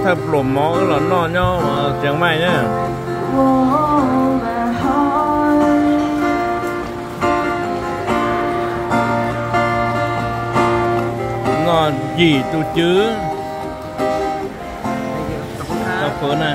Thawj pluas mov wb los noj nyob Xeev Maij na. Noj yim tus cwv. Tau pw na.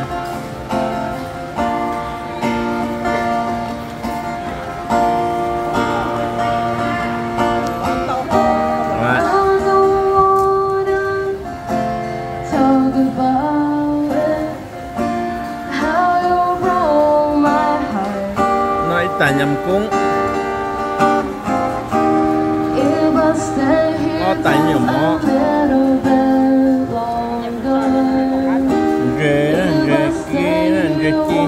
Noj ib tais nyam koob, ob tais nyuam mov, ntses, ntses ci, ntses ci,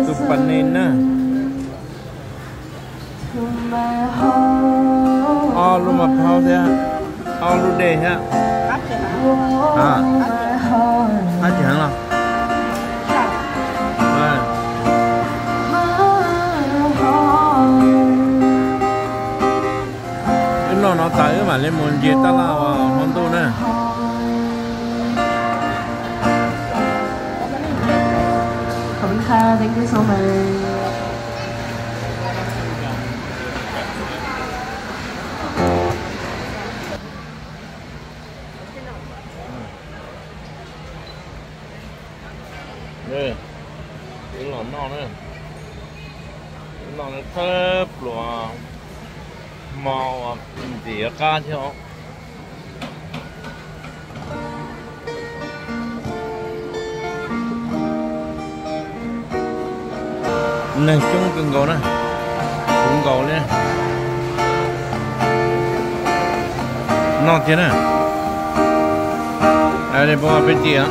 tus pas nes na. Ob lub mas phauj thiab, ob lub dej thiab. Qab tsis heev los? Wb noj no tas wb mam li mus ntsia tab laj hmo ntuj na. Wb los noj, noj thawj pluas hmo uas ntxim qab thiab. Neeg coob kawg nkaus na, coob nkaus li. Noj thiab na. Peb cia